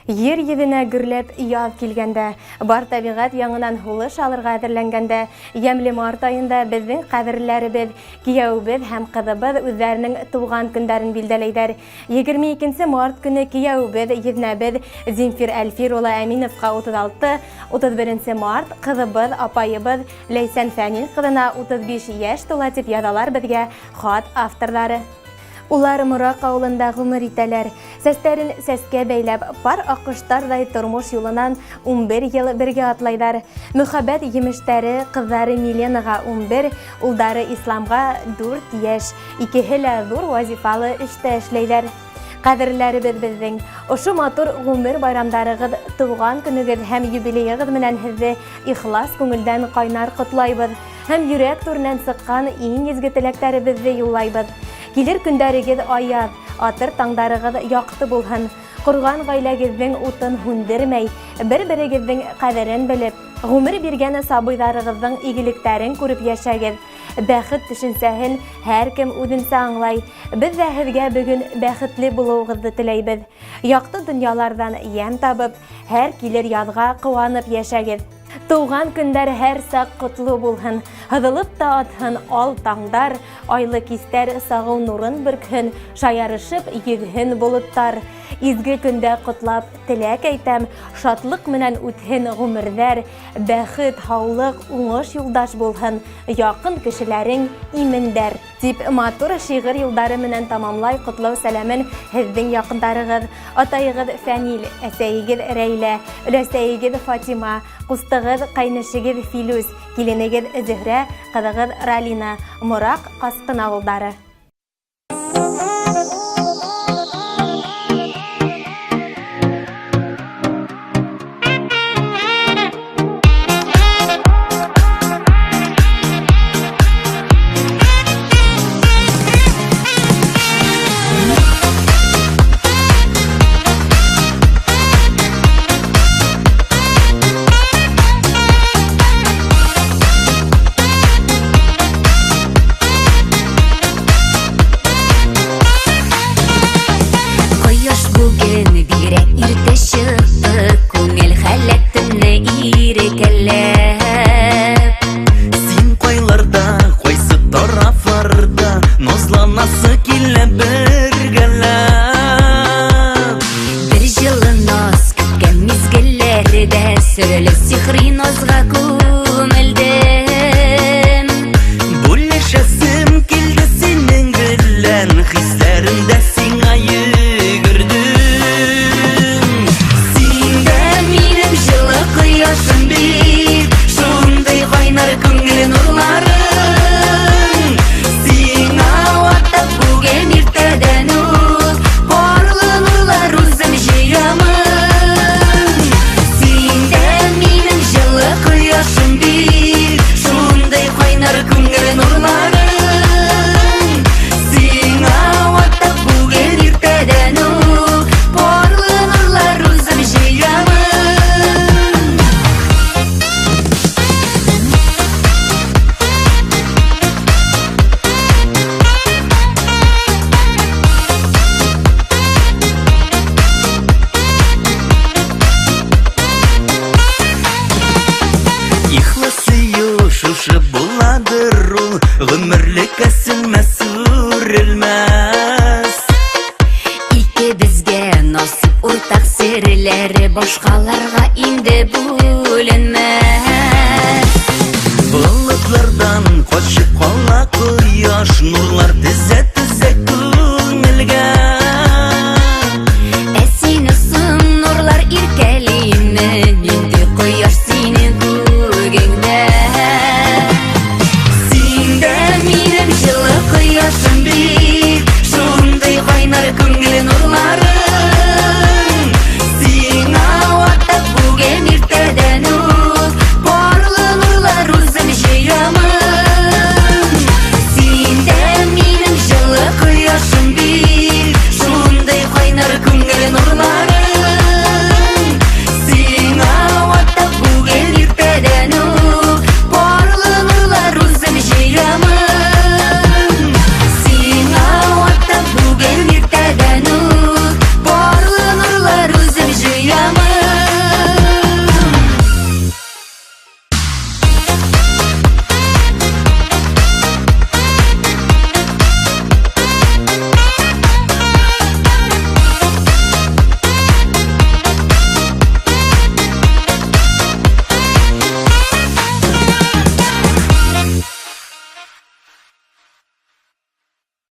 Ер йөҙөнә гөрләп яҙ килгәндә, бар тәбиғәт яңынан һулыш алырға әҙерләнгәндә, йәмле март айында беҙҙең ҡәҙерлеләребеҙ, кейәүебеҙ һәм ҡыҙыбыҙ үҙҙәренең тыуған көндәрен билдәләйҙәр. 22 март көнө кейәүебеҙ, еҙнәбеҙ Земфир Әлфир улы Әминовҡа 36, 31 март ҡыҙыбыҙ, апайыбыҙ Ләйсән Фәнил ҡыҙына 35 йәш тула, тип яҙалар беҙгә хат авторҙары. Улар Мораҡ ауылында ғүмер итәләр. Сәстәрен сәскә бәйләп, пар аҡҡоштарҙай тормош юлынан 11 йыл бергә атлайҙар. Мөхәббәт емештәре ҡыҙҙары Миленаға 11, улдары Исламға 4 йәш. Икеһе лә ҙур вазифалы эштә эшләйҙәр. Ҡәҙерләребеҙ беҙҙең, ошо матур ғүмер байрамдарығыҙ, тыуған көнөгөҙ һәм юбилейығыҙ менән һеҙҙе ихлас күңелдән ҡайнар ҡотлайбыҙ һәм йөрәк түренән сыҡҡан иң изге теләктәребеҙҙе юллайбыҙ. Килер көндәрегеҙ аяҙ, атыр таңдарығыҙ яҡты булһын. Ҡорған ғаиләгеҙҙең утын һүндермәй, бер-берегеҙҙең ҡәҙерен белеп, ғүмер биргән сабыйҙарығыҙҙың игелектәрен күреп йәшәгеҙ. Бәхет төшөнсәһен һәр кем үҙенсә аңлай. Беҙ ҙә һеҙгә бөгөн бәхетле булыуығыҙҙы теләйбеҙ. Яҡты донъяларҙан йәм табып, һәр килер яҙға ҡыуанып йәшәгеҙ. Тыуған көндәр һәр саҡ ҡотло булһын, һыҙылып та атһын ал таңдар, айлы кистәр сағыу нурын бөркһөн, шаярышып йөҙһөн болоттар. Изге көндә ҡотлап теләк әйтәм, шатлыҡ менән үтһен ғүмерҙәр, бәхет, һаулыҡ, уңыш юлдаш булһын, яҡын кешеләрең имендәр. Тип матур шиғыр юлдары менән тамамлай ҡотлау сәләмен һеҙҙең яҡындарығыҙ, атайығыҙ Фәнил, әсәйегеҙ Рәйлә, өләсәйегеҙ Фатима, ҡустығыҙ, ҡәйнешегеҙ Филүс, киленегеҙ Зөһрә, ҡыҙығыҙ Ралина, Мораҡ, Ҡасҡын ауылдары. Кояш бүген бигрәк иртә чыкты, күңел халәтемне иркәләп. Син кайларда, кайсы тарафларда, назланасы килә бергәләп. Бер җылы наз көткән мизгелләрдә серле сихри назга күмелдем. Бүлешәсем килде синең белән, хисләремдә сиңа йөгердем. Син дә минем җылы кояшым бит, шундый кайнар күңел нурларың. Сиңа атап бүген иртәдән үк парлы нурлар үзем җыямын. Син дә минем җылы кояшым бит, шундый кайнар күңел нурларың. Сиңа атап бүген иртәдән үк парлы нурлар үзем җыямын. Ихлас сөю шушы буладыр ул, гомерлеккә сүнмәс, сүрелмәс. Икебезгә насыйп уртак серләре башкаларга инде бүленмәс. Болытлардан качып кала кояш, нурлар тезә-тезә күңелгә. Ә сине соң нурлар иркәлиме, нинди кояш